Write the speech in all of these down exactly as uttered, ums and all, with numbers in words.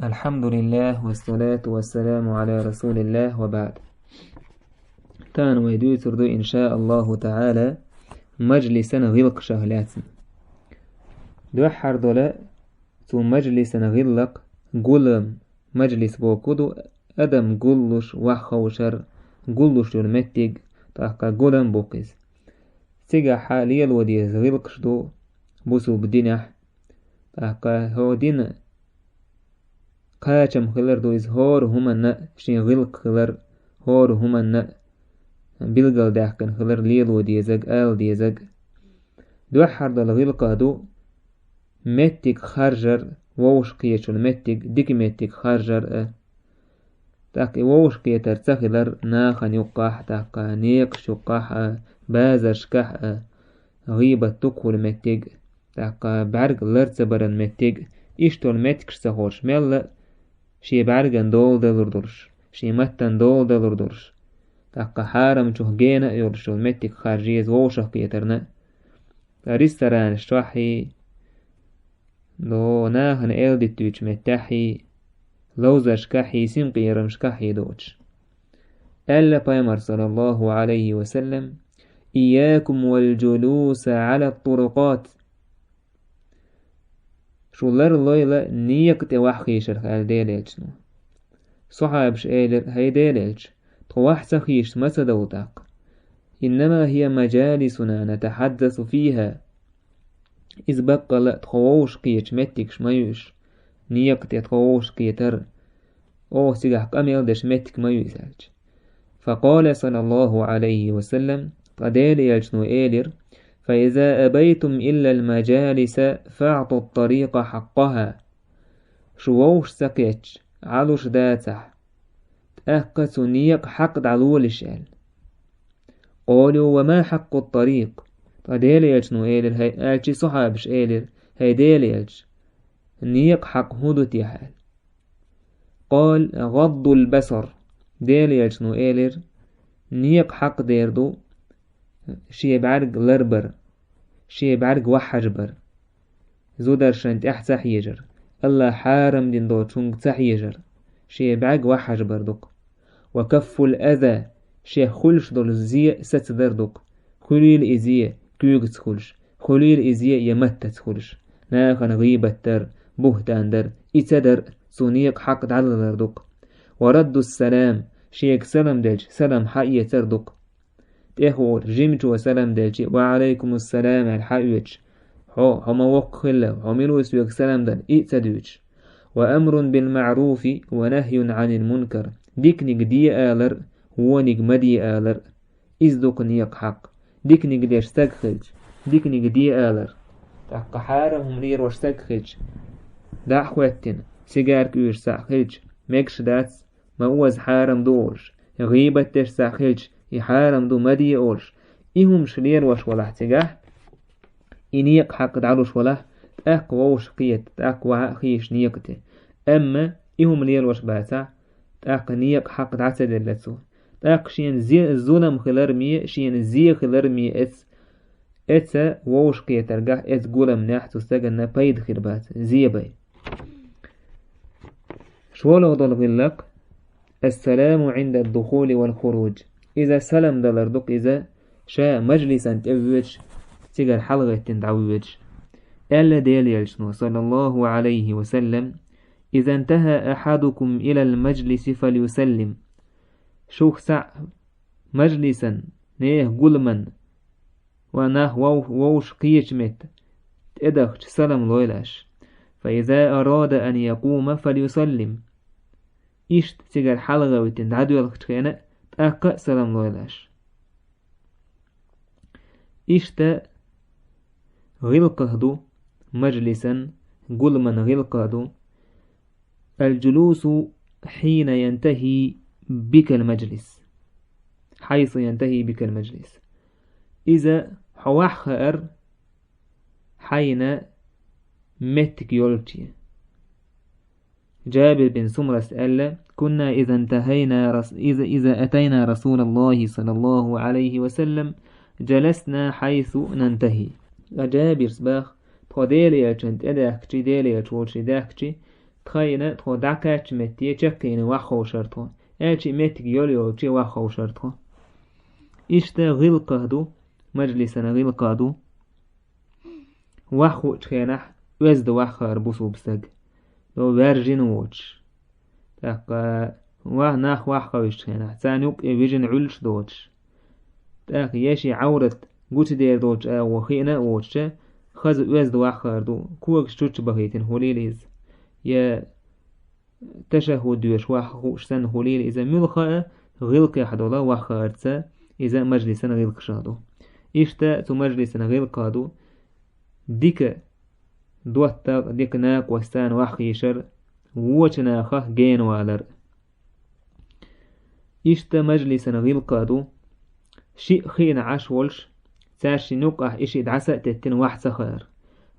الحمد لله والصلاة والسلام على رسول الله وبعد. Тахана вай дуьйцур ду, ин шаа Аллаху таӀала, мажлисан гӀиллакхашах лаьцна. Дуьххьара дола цу мажлисан гӀиллакх гулам. Мажлис бохург ду адам гуллуш, ваха ховшар, гуллуш йолу меттиг, тӀаккха гулам бу-кх иза. Цигахь лело деза гӀиллакхаш ду бусулба динехь. ТӀаккха хӀокху динан кхачам хилар ду иза, хӀора хӀуманна а шен гӀиллакх хилар, хӀора хӀуманна а билгалдаьккхина хилар лело дезарг, ала дезарг. Дуьххьара долу гӀиллакх а ду меттиг харжар, вовшахкхеташ йолу меттиг, дика меттиг харжар а. ТӀаккха и вовшахкхетар ца хилар нахана юккъахь а, тӀаккха некъаш юккъахь а, базаршкахь а, гӀийбат дукха хуьлу меттиг, тӀаккха бӀаьрг лар ца баран меттиг, иштта йолу меттигаш ца хууш мелла а, шен бӀаьрган дола далур долуш, шен маттан дола далур долуш, тӀаккха хьарамчух гена а йолуш йолу меттиг харжа еза вовшахкхетарна а. Ткъа ресторанаш чохь а, до нахана эл диттуьйтучу меттехь а, ловзаршкахь а, синкъерамашкахь а доцуш. Аьлла пайхамар, саллаллаху Ӏалайхи ва саллам: «Ийякум вал джулуса Ӏала турукъат». Шу ларлойла некъа тӀе вахахийшарх, аьлла Делан элчано. Сахьабаша элира: «ХӀай Делан элча, тхо ваха ца хийшча, ма ца довла тӀаккха? Иннама хӀия мажалисуна натахьаддасу фиха». Иза баккъалла а тхо вовшахкхеташ меттигаш ма ю уьш, некъа тӀе тхо вовшахкхетар, оха цигахь къамел деш меттиг ма ю иза аьлча. Факъала, саллаллаху Ӏалайхи ва саллам, ткъа Делан элчано элира: «Фа иза абайтум илла ал-мажалиса, фаъту ат-тарикъа хьакъкъаха». Шу вовшах ца кхетча, Ӏалуш дацахь, тӀаккха цу некъан хьакъ дӀалолаш аьлла. Къалу: «Ва ма хьакъкъу ат-тарикъ?» Ткъа Делан элчано элира, хӀай, аьлча сахьабаша элира: «ХӀай Делан элча, некъан хьакъ хӀун ду техьа?» Къала: «ГӀаддул басар». Делан элчано элира: «Некъан хьакъ дер ду шен бӀаьрг ларбар, шен бӀаьрг вахьажбар». Зударшна тӀаьхьа ца хьежар, Аллах хьарам дина долчу хӀуманга ца хьежар, шен бӀаьрг вахьажбар ду-кх. Ва каффул аза, шех хуьлуш долу зе сацадар ду-кх. Хуьлийла и зе куьйгаца хуьлуш, хуьлийла и зе я маттаца хуьлуш. Нахана гӀийбат дар, буьхтан дар, и ца дар цу некъан хьакъ дӀалалар ду-кх. Ва раддус салам, шега салам делча, салам хьаэцар ду-кх. ТӀехула жимачо салам делча, «Ва Ӏалайкумуссалам» аьлла хьаоьцуш, хьо, хьо ма воккха хилла, хьо мила ву соьга салам дан, и а ца дуьйцуш. Ва амрун бил маъруфи ва нахьюн Ӏанил мункар. Диканиг де алар, вониг ма де алар. Иза ду-кх некъан хьакъ. Диканиг деш стаг хилча, диканиг де алар. ТӀаккха хьарам хӀума лелош стаг хилча, дӀа а хӀоьттина, сигарка уьйжуш цхьаъ хилча, мегаш дац, ма оза, хьарам ду олуш, гӀийбат деш цхьаъ хилча, и хьарам ду, ма де олуш, и хӀумаш лелош валахь цигахь, и некъан хьакъ дӀалуш валахь, тӀаккха вовшах кхета, тӀаккха ваха а хийша некъа тӀе. Амма и хӀума лелош бацахь, тӀаккха некъан хьакъ дӀа ца делла цо. ТӀаккха шена зе-, зулам хилар ме, шена зе хилар ме эц-, эца вовшах кхетаргахь, эца гуламнехь цу стаганна пайда хир бац, зе бай. ШолгӀа долу гӀиллакх: «Ассаламу Ӏинда ад-духули вал хуруж». Иза салам далар ду-кх иза, ша мажлисан тӀе воьдуш, цигара хьалагӀеттина дӀавоьдуш. Аьлла Делан элчано, саллаллаху Ӏалайхи ва саллам: «Иза интаха ахьадукум илал мажлиси фалюсаллим». Шух цхьаъ мажлисан, нехан гуламан ва нах вов-, вовшах кхечу метта тӀедахча, салам лойла аш. «Фа иза арада ан якъума фалюсаллим». Иштта цигара хьалагӀевттина дӀадоьлхучу хенахь, тӀаккха а салам лойла аш. Иштта гӀиллакхах ду, мажлисан, гуламан гӀиллакхах ду: «Ал-джулусу хьина янтахи бикал мажлис». «Хьайсу янтахи бикал мажлис». Иза хьо ваха хаар хьайна меттиг йолче. Джабир бин Сумрас аьлла: «Кунна иза интахайна рас-, иза, иза атайна Расулаллахи саллаллаху Ӏалайхи ва саллам, джаласна хьайсу нантахи». Ткъа Джабирс баха: «Тхо Делан элчан тӀедаьхкичи, Делан элча волчу даьхкичи, Тхайна тхо дӀакхаьчча метте чаккхийна вахховшар тхо. Аьлча и меттиг йола йолче вахховшар тхо. Иштта гӀилкха ду, мажлисана гӀилкха ду. Ваххучу хенахь оьзда ваххар бусулба стаг. До ваьржина воцуш. ТӀаккха ва-, нах ваххавичу хенахь, царна юккъе вижина Ӏуьллуш доцуш. ТӀаккха я ши Ӏаврат гучудер долчу агӀо хиъна а воцуча, хаза оьзда ваххар ду, когаш чучча бахийтина хуьлийла иза. Я ташаххуд доьшуш вахха хууш санна хуьлийла иза, муьлхха а гӀилкхех долу ваххарца иза мажлисан гӀилкхашах ду. Иштта цу мажлисан гӀилкхах ду дика доттагӀ, дика накъостана ваххийшар, вочу нахах генавалар. Иштта мажлисан гӀилкха ду, шиъ хиъна Ӏаш волуш, цаьршинна юккъахь и шиъ дӀаса а теттина вахь ца хаар.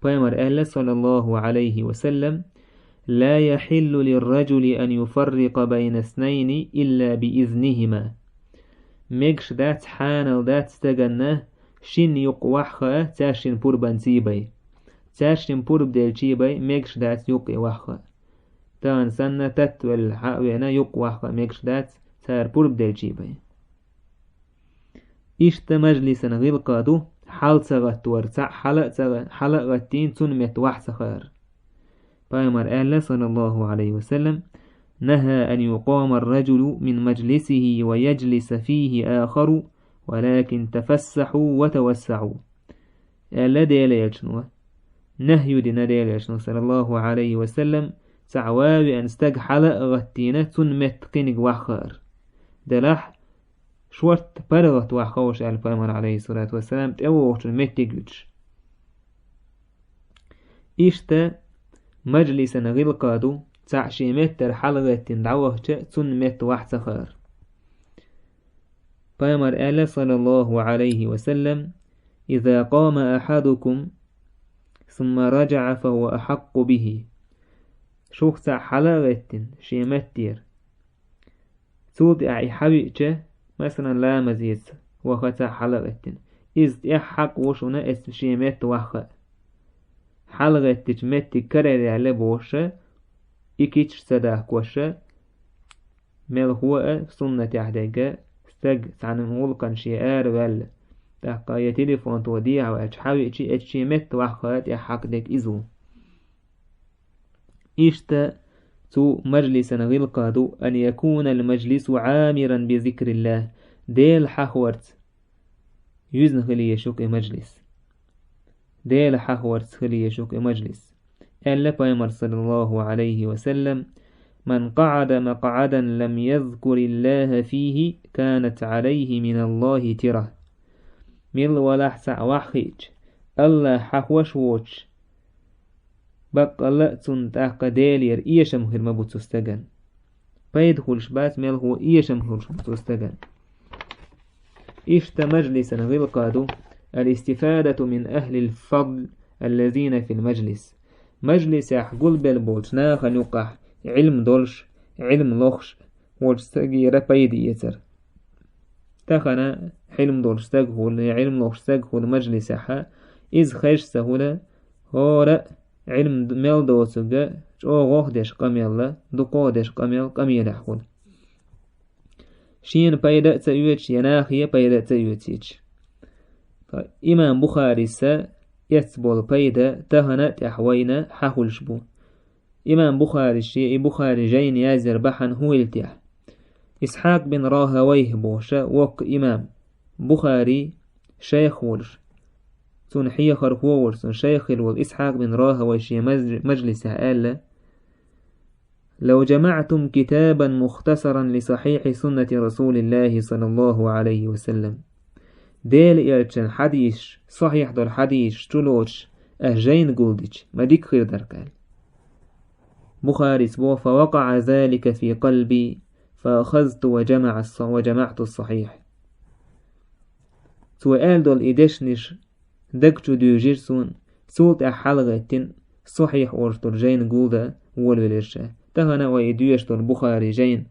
Пайхамар аьлла, саллаллаху Ӏалайхи ва саллам: «Ла яхьиллу лирраджули ан юфаррикъа байна снайни илла би изнихима». Мегаш дац, хьанал дац стаганна шинна юккъа вахь хаа, цаьршинна пурбанций бай. Цаьршинна пурба делчий бай, мегаш дац юккъе вахь хаа. Тахана санна, татта велла хьа а веана, юккъе вахь хаа мегаш дац, цара пурба делчий бай. Иштта мажлисан гӀилкха ду, хьал ца гӀаттор, цхьаъ хьала а ца гӀа-, хьала а гӀаттийна, цунна метта вахь ца хаар. Пайхамар аьлла, саллаллаху Ӏалайхи ва саллам: «Нахьа ан юкъама ар-раджулу мин мажлисихи ва яджлиса фихи ахару, валакин тафассахьу ва тавассахьу». Аьлла Делан элчано, нахьйу дина Делан элчано, саллаллаху Ӏалайхи ва саллам, цхьаъ ван веана стаг хьала а гӀаттийна, цунна метта кхиниг ваххаар. Делахь, шортта паргӀат вахховша аьлла пайхамар, Ӏалайхиссалату вассалам, тӀевогӀучун меттиг юьтуш. Иштта мажлисан гӀилкха ду, цхьаъ шен меттара хьалагӀеттина дӀавахча, цунна метта вахь ца хаар. Пайхамар аьлла, саллаллаху Ӏалайхи ва саллам: «Иза къама ахьадукум, сумма раджаӀа, фа хӀуа ахьакъу бихи». Шух цхьаъ хьала а гӀеттина, шен меттера. Цул тӀаьхьа и хьавиъча, масалан, ламазеца ваха цхьаъ хьала а гӀеттина. Иза тӀех хьакъ ву шуна эцна шен метта вахха. Хьала гӀеттича меттиг карара яьлла бохуша, и кичаш ца дахкоша, мелхо а суннатехь дегга, стаг цхьана гӀуллакхана шен ара ваьлла, тӀаккха я телефон тоха дехьа ваьлча хьавиъча, эцна шен метта вахха тӀех хьакъ дерг иза ву. Иштта цу мажлисан гӀилкха ду: «Ан якуна ал-мажлису Ӏамиран би зикриллах». Дела хьахорца юьзна хила еш ю-кх и мажлис. Дела хьахорца хила еш ю-кх и мажлис. Аьлла пайхамар, саллаллаху Ӏалайхи ва саллам: «Ман къаӀада макъӀадан лам язкуриллаха фихи, канат Ӏалайхи миналлахи тира». Милла валахь цхьаъ ваххиъча, Аллах хьахош воцуш, баккъалла а цунна тӀаккха Делера эшам хир ма бу цу стагана. Пайда хуьлуш бац мелхо, эшам хуьлуш бу цу стагана. Иштта мажлисан гӀилкха ду: «Ал-истифадату мин ахлил фадл аллазина фил мажлис». Мажлисехь гулбелла болчу нахана юккъахь Ӏилма долуш, Ӏилма лохуш волчу стагера пайда эцар. Тахана Ӏилма долуш стаг хуьлу, я Ӏилма лохуш стаг хуьлу мажлисехьа, иза хезаш ца хуьлу, хӀора а Ӏилма д-, мел доцург а чӀогӀох деш къамелла, дукхох деш къамел къамелехь хуьлу. Шена пайда а ца оьцуш, я нахе пайда а ца оьцуьйтуш. Имам Бухариса эцна болу пайда тахана а тӀехь вайна хьахуьлуш бу. Имам Бухарис шен и Бухари жайна язъяр бахьана хӀун хилла техьа? Исхьакъ бин РахӀавайхӀ бохуша воккха имам, Бухари шайх волуш, цунна хьехархо а волуш, цунна шайх хилла волу Исхьакъ бин РахӀавайхӀ шен маж-, мажлисехь аьлла: «Лав жамаӀтум китабан мухтасаран ли сахьихьи суннати Расулиллахи саллаллаху Ӏалайхи ва саллам». Дела элчан хьадисаш, сахьихь долу хьадисаш чулоцуш, ас жайна гулдича, ма дика хир дара-кх аьлла. Бухарис боху: «Фа вакъаӀа залика фи къалби, фа ахазту ва жамаӀа ас-са-, ва жамаӀту ас-сахьихь». Цо аьлла долу и дешнаш даг чу дуьйжира суна, цул тӀаьхьа хьалагӀеттина, сахьихь олуш долу жайна гулдан волавелира ша. Тахана а вай и доьшуш долу Бухари жайна.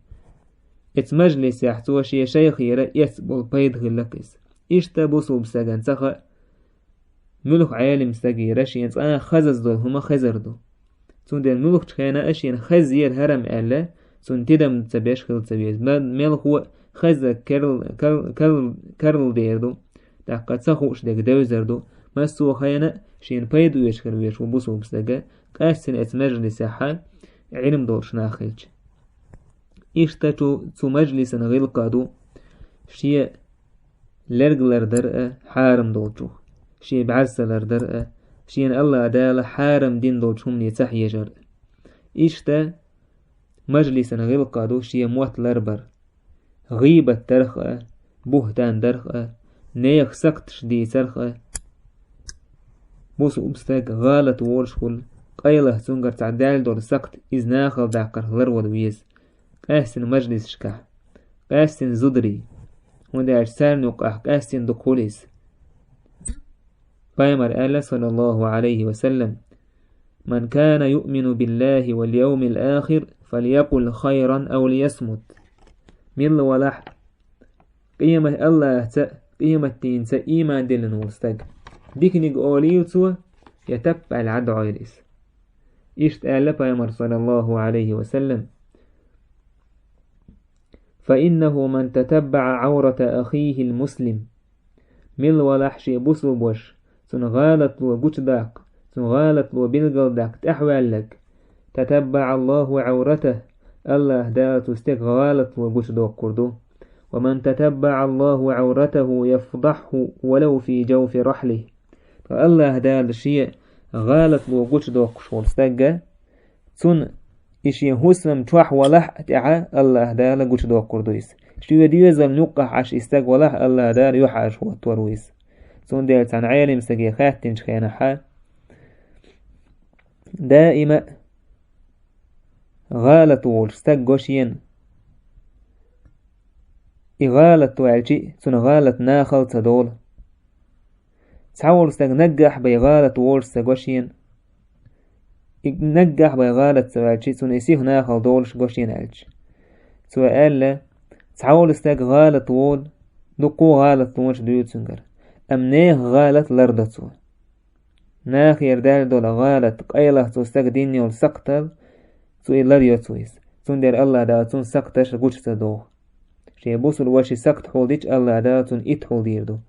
Эцу мажлисехь цо шен шайхера эцна болу пайда хилла-кх иза. Иштта бусулба стагана ца хаьа, муьлха Ӏелим стагера шен цкъа а хазаза долу хӀума хезар ду. Цундела муьлххачу хенахь а шена хазъера хьарам аьлла, цунна тидам ца беш хила ца веза. Ма-, мелхо а хаза керл-, керл-, керл-, керл дер ду, тӀаккха ца хууш дерг девзар ду. Массо а хенахь а шена пайда оьшуш хир веш ву бусулба стага, къаьстина эцу мажлисехь Ӏилма долуш нах хилча. Иштта чу цу мажлисан гӀиллакх ду шен лерг лардар а хьарам долчух, шен бӀаьрса лардар а, шена АллахӀ Дала хьарам дина долчу хӀумане ца хьежар а. Иштта мажлисан гӀиллакх ду шен мотт ларбар, гӀийбат дарх а, буьхтан дарх а, нехан сакхташ дийцарх а. Бусулба стаг гӀалат волуш хуьлу, къайлаха цуьнгара цхьа даьлла долу сакхт иза нахала даккхарх ларвала веза. Къаьстина мажлисашкахь, къаьстина зударий, хӀунда аьлча царна юккъехь къаьстина дукха хуьлу иза. Пайхамар аьлла, саллаллаху Ӏалайхи ва саллам: «Ман кана юъмину биллахи вал явмил ахир, фалякъул хайран ав лиясмут». Милла валахь, къемат АллахӀца, къематдийнца ийман диллина волу стаг, диканиг олийла цо, я таппаьлла Ӏадда Ӏойла иза. Иштта аьлла Пайхамар, саллаллаху Ӏалайхи ва саллам: «Фа иннаху ман татаббаӀа Ӏаврата ахихил муслим». Милла валахь шен бусулба ваша, цуьнан гӀалатло гучудаккха, цуьнан гӀалатло билгалдаккха тӀаьхьаваьлларг, «татаббаӀа Аллаху Ӏавратах», АллахӀ Дала цу стеган гӀалатло гучудоккхур ду. «Ва ман татаббаӀа Аллаху Ӏавратаху яфдахху валав фи жавфи рахьлих». Ткъа АллахӀ Дала шен гӀалатло гучудоккхуш волу стаг, цунна и шен хӀусам чохь валахь а тӀаьхьа АллахӀ Дала гучудоккхур ду иза. Шен доьзална юккъахь Ӏаш и стаг валахь а АллахӀ Дала юьхьӀаьржа хӀоттор ву иза. Цундела цхьана Ӏелам стаге хаьттинчу хенахь, даима а гӀалат волуш стаг го шена. И гӀалат ваьлчи, цуьнан гӀалат нахала ца долу. Цхьа волу стаг наггахь бен гӀалат волуш ца го шена. И наггахь бен гӀалат ца ваьлчи, цунна и сиха нахала долуш го шена аьлча. Цо аьлла, цхьа волу стаг гӀалат волу, дуккха а гӀалат лонаш дуьйцу цуьнгара. Амма нехан гӀалат лардо цо. Нахера даьлла долу гӀалат, къайлаха цу стага дина йолу сакхтал, цо и лар йо цо иза. Цундела АллахӀ Дала цунна сакхташ гучу ца доху. Шен бусулба ваши сакхт хьулдича, АллахӀ Дала цунна итт хьулдийр ду.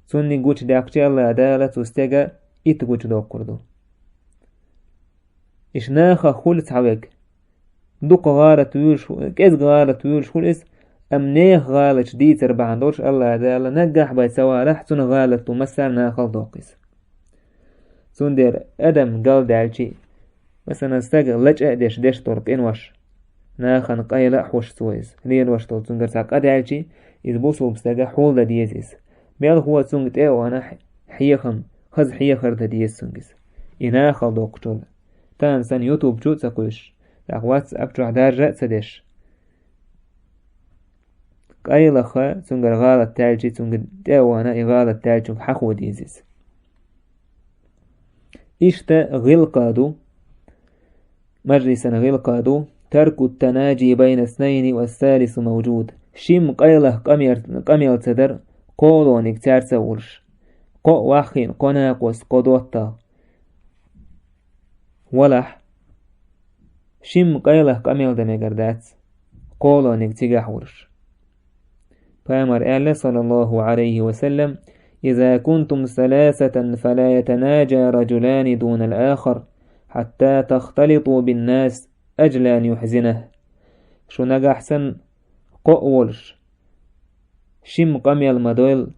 Цунниг гучудаьккхича, АллахӀ Дала цу стега итт гучудоккхур ду. Иша нахах хуьлу цхьа вег. Дукха гӀалат вуьйлуш, кӀезга гӀалат вуьйлуш хуьлу иза, амма нехан гӀалаташ дийцар бахьана долуш АллахӀ Дала наггахь бен ца валахь, цунна гӀалат ву массарна нахала доккху иза. Цундела адам галдаьлчи, масалан, стага лачкъа а деш, деш долу къинош, нахана къайла а хьош цо иза, лелош долу цуьнгара цхьа къа даьлчи, иза бусулба стага хьулдан деза иза. Мелхо цуьнга тӀе а вахана, хьехам, хаза хьехар дан деза цуьнга иза. И нахала доккхучул. Тахана санна YouTube чу а ца кхуьйсуш, тӀаккха WhatsApp чохь даржа а ца деш. Къайлаха, цуьнгара гӀалат даьлчи, цуьнга тӀе а вахана, и гӀалат даьлчунга хьахо деза иза. Иштта гӀиллакх ду, мажлисан гӀиллакх ду, таркут танаджи байна снайни ва салису мавджуд. Шимма къайлаха къамел, къамел ца дар, кхолониг цаьрца а волуш. Кхо а ваххийна, кхо накъост, кхо доттагӀа валахь, шимма къайлаха къамел дан мегар дац, кхолониг цигахь волуш. Пайхамар аьлла, саллаллаху Ӏалайхи ва саллам: «Иза кунтум саласатан, фала ятанаджа раджулани дунал ахар, хьатта тахталиту биннас, аджалан юхьзинах». Шу нагахь санна кхо а волуш, шимма къамел ма дойла,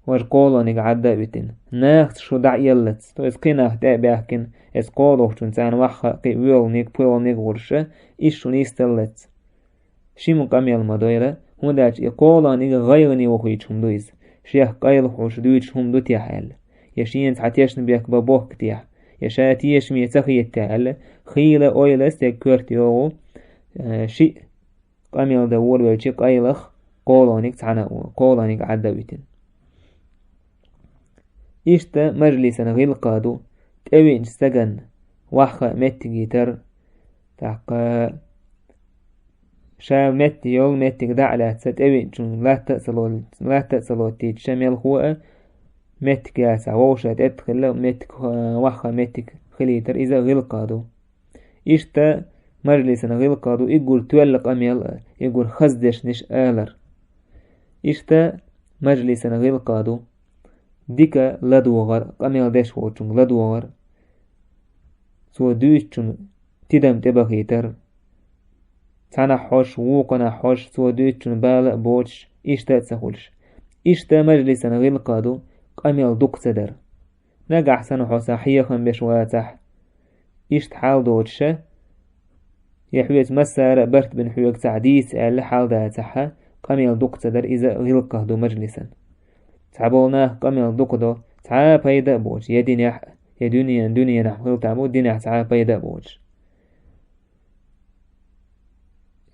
важа кхолониг Ӏадда а витина. Нахаца шу дӀа а еллац, то есть кхин нах тӀе а баьхкина, эцу кхолахчун царна вахха а кхин воьлханиг, пхоьлханиг а гӀуруша, иза шу нисдаллац. Шимма къамел ма дойла, хӀунда аьлча и кхолониг гӀайгӀане вохуьйтуш хӀума ду иза. Шех къайла хьош дуьйцуш хӀума ду техь аьлла. Я шена цхьа тешнабехк бан бохк техь, я ша тешаме ца хета техь аьлла, хийла ойла стеган коьрта йогӀу, э, шиъ къамел дан волавелчи къайлах кхолониг цхьаьна а, кхолониг Ӏадда а витина. Иштта мажлисан гӀиллакх ду, тӀевеанчу стагана вахха а меттиг йитар, тӀаккха ша метта йолу меттиг дӀа а лаьцна, тӀевеанчун латта а ца ло-, латта а ца лоттийча, ша мелхо а меттиг яцахь, вовшах тӀетта хилла меттиг, вахха меттиг хилийтар, иза гӀиллакхах ду. Иштта мажлисан гӀиллакхах ду иггур тоьлла къамел а, иггур хаза дешнаш алар. Иштта мажлисан гӀиллакхах ду дика ладогӀар, къамел деш волчунга ладогӀар, цо дуьйцучун тидам тӀебахийтар. Цхьанахь хьожуш, вукханахь хьожуш, цо дуьйцучун бала а боцуш, иштта а ца хуьлуш. Иштта мажлисан гӀиллакхах ду къамел дукха ца дар. Нагахь санна хьо сан хьехам беш вацахь, иштта хьал доцуша, я хьоьца массара а барт бина хьоьга цхьаъ дийца аьлла хьал дацахьа, къамел дукха ца дар, иза гӀиллакхах ду мажлисан. Цхьаболу нах къамел дукха до, цхьа а пайда а боцуш, я динехь а, я дуьнен, дуьненахь хилта бу, динехь цхьа а пайда а боцуш.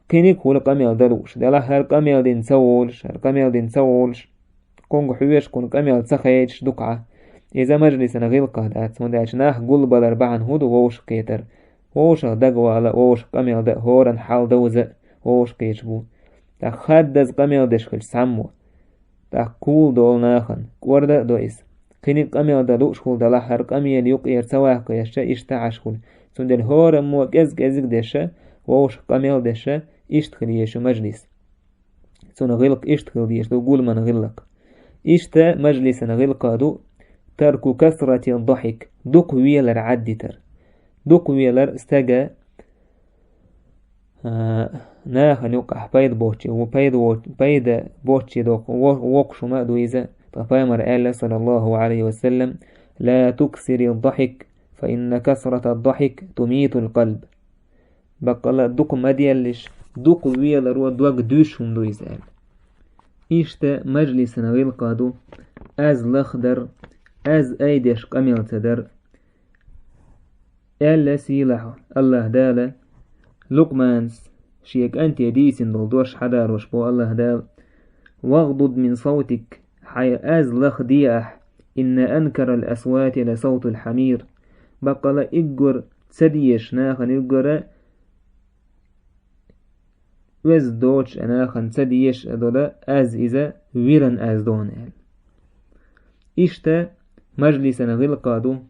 Кхиниг хуьлу къамел дан лууш, делахь хӀара къамел дина ца волуш, хӀара къамел дина ца волуш, кхунга хьоьжуш, кхунна къамел ца хедаш дукха. Иза мажлисан гӀиллакхах дац, хӀунда аьлча нах гулбалар бахьана хӀун ду вовшах кхетар? Вовшах дагавала, вовшах къамел дан, хӀоранна хьал довза, вовшах кхеташ бу. ТӀаккха хаддаза къамел деш хилча цхьаммо, тӀаккха кхул долу нахана кӀорда а до иза. Кхиниг къамел дан лууш хӀул далахь, хӀара къамел юкъера ца ваккхаешча, иштта Ӏаш хуьлу. Цундела хӀораммо кӀез-кӀезиг деша, вовшах къамел деша, иштта хила еза шу мажлис. Цунна гӀиллакх иштта хила дезаш ду, гуламан гӀиллакх. Иштта мажлисан гӀиллакха ду тарку касрати дахик, дукха велар Ӏаддитар. Дукха велар стага, а, нахана юкъахь пайда боцчи, ву пайда во-, пайда боцчи доккху, во-, воккхуш хӀума а ду иза. Ткъа пайхамар аьлла, саллаллаху алейхи ва саллям: «Ла туксири дахик, фа инна касрата дахик тумитул къалб». Баккъала дукха ма деллиш, дукха веларо дог дуьйш хӀума ду иза аьлла. Иштта мажлисан гӀиллакха ду аз лахдар, аз айдеш къамел ца дар. Аьлла сийлахь Аллаха Дала Лукъманас шен кӀанте дийцина долу дош хьадарош бо Аллаха Дала: «Вагъдуд мин савтик», хьайн аз лаха де ахь, «инна анкарал асвати ла савтул хьамир». Баккъала иггур ца дезаш нахана юггара оьзда доцуш а нахана ца дезаш а долу аз иза виран аз дона аьлла. Иштта мажлисан гӀиллакха ду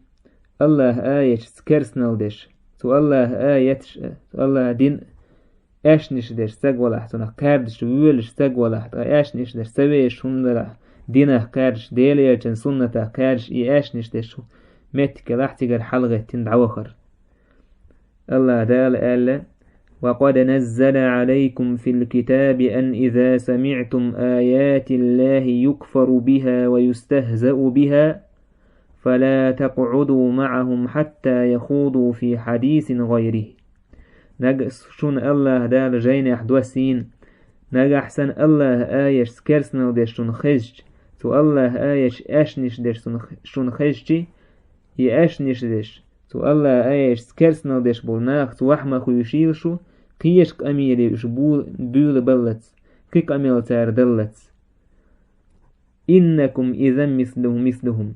Аллаха аяташца керстанал деш, цу Аллаха аяташ а, цу Аллаха дин а аьшнаш деш стаг валахь, цунах кхаьрдаш воьлуш стаг валахь, ткъа аьшнаш деш ца вешаш хӀума далахь, динах кхаьрдаш, Делан элчан суннатах кхаьрдаш и аьшнаш деш меттиг елахь, цигара хьалагӀеттина дӀавахар. Аллаха Дала аьлла: «Ва къад наззала алайкум фил китаби ан иза самиътум аятиллахи юкфару биха ва юстахзау биха, фала такъуду маъахум хьатта яхуду фи хьадисин гӀайрихи». Нага-, шуна Аллаха Дала жайнехь доссийна, нагахь санна Аллаха аяташца керстанал деш шуна хезча, цу Аллаха аяташ аьшнаш деш шуна, шуна хезчи, и аьшнаш деш, цу Аллаха аяташца керстанал деш болу нахаца ваха ма хуьйшийла шу, кхечу къамеле уьш бу-, буьйлабаллалц, кхин къамел цара даллалц. «Иннакум изан мислухум, мислухум».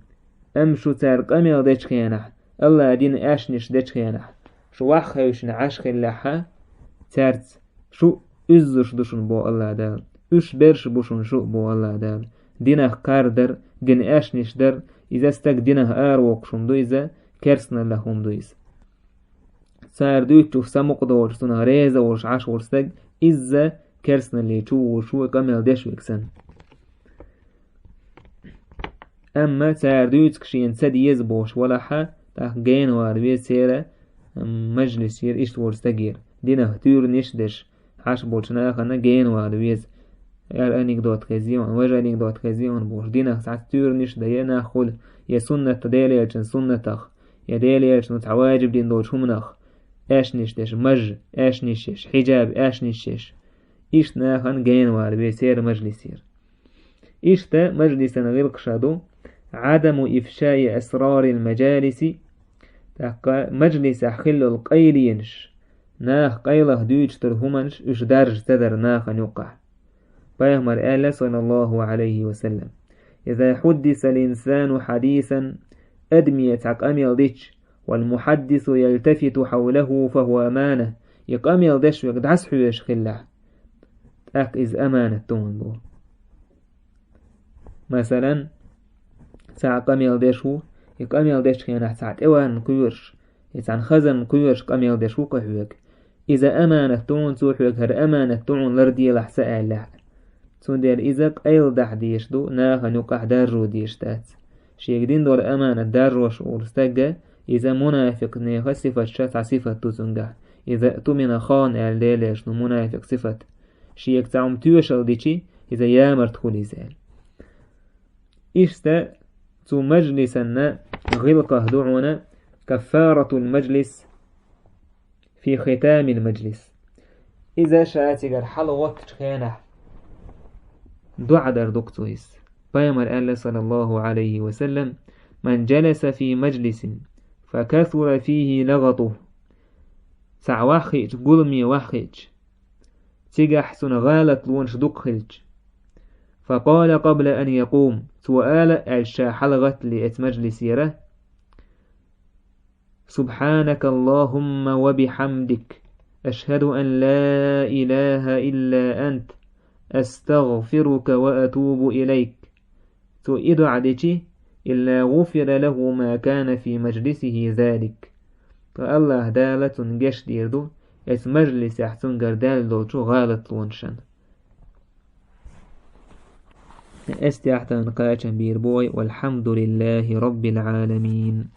Амма шу цара къамел дечу хенахь, Аллаха дин аьшнаш дечу хенахь, шу ваха хевшина Ӏаш хиллехьа, цаьрца шу уьззуш ду шуна, бо Аллаха Дала. Уьш берш бу шуна шу, бо Аллаха Дала. Динах кхардар, дин аьшнаш дар, иза стаг динах аравоккхуш хӀума ду иза, керстаналлах хӀума ду иза. Цара дуьйцучух самукъа доцуш, цунах реза а волуш Ӏаш волу стаг, изза керстаналле чу а вуш ву, къамел деш верг санна. Амма цара дуьйцург шена ца деза бохуш валахьа, тӀаккха генавала веза церан, м, мажлисера иштта волчу стагера. Динах туьйранаш а деш, Ӏаш болчу нахана генавала веза. Ара анекдот хезий хьуна, важа анекдот хезий хьуна бохуш, динах цхьацца туьйранаш а дан, я нах хуьлу, я суннат, Делан элчан суннатах, я Делан элчано цхьа ваджиб дина долчу хӀуманах аьшнаш деш, маж аьшнаш еш, хьиджаб аьшнаш еш. Иштта нахана генавала веза церан мажлисера. Иштта мажлисан гӀиллакхаш а ду: Ӏадаму ифшаи асрарил мажалиси, тӀаккха мажлисехь хиллал къайленаш, наха къайлаха дуьйцуш долу хӀуманаш уьш даржа ца дара нахана юккъахь. Пайхамар аьлла, саллаллаху алейхи ва саллям: «Иза хьуддисал инсану хьадисан», адаме цхьа къамел дича, «вал мухьаддису ялтафиту хьавлаху фахуа амана», и къамел деш верг дӀасахьоьжуш хиллехь, тӀаккха иза аманат ду хьуна боху. Масалан, цхьа къамел деш ву, и къамел дечу хенахь цхьа тӀеварна кхоьруш, и цхьана хазанна кхоьруш къамел деш ву-кх хьоьга. Иза аманат ду хьуна, цо хьоьга хӀара аманат ду хьуна ларделахь сан аьллехь. Цундела иза къайладахьа дезаш ду, нахана юкъахь даржо дезаш дац. Шега дина долу аманат даржош волу стаг, иза мунафикъ нехан сифаташ цхьа сифат ду цуьнгахь. Иза тумина хан аьлла Делан элчано мунафикъ сифат. Шега цхьа хӀума тоьшалла дичи, иза ямарта хуьлу иза аьлла. Иштта цу мажлисанна гӀиллакх ду хьуна каффаратул мажлис фи хитамил мажлис. Иза ша цигара хьалагӀоттучу хенахь дуӀа дар ду-кх цо иза. Пайхамар аьлла, саллаллаху Ӏалайхи ва саллам: «Ман джаласа фи мажлисин, фа касура фихи лагӀатуху». Цхьа ваххиъча, гуламе ваххиъча, цигахь цуьнан гӀалатлонаш дукха хилча. Фа къала къабла ан якъум, цо ала аьлча ша хьалагӀаттале эцу мажлисера: «Субхьанакаллахумма ва бихьамдик, ашхаду ан ла илаха илла ант, астагъфирука ва атубу илайк». Цо и дуӀа дичи, илла гӀуфира лаху ма кана фи мажлисихи залик. Ткъа Аллаха Дала цунна гечдийр ду, эцу мажлисехь цуьнгара даьлла долчу гӀалатлонашан. Эстехь тахана кхачам бийр бу вай, валхьамдулиллахи роббил Ӏаламин.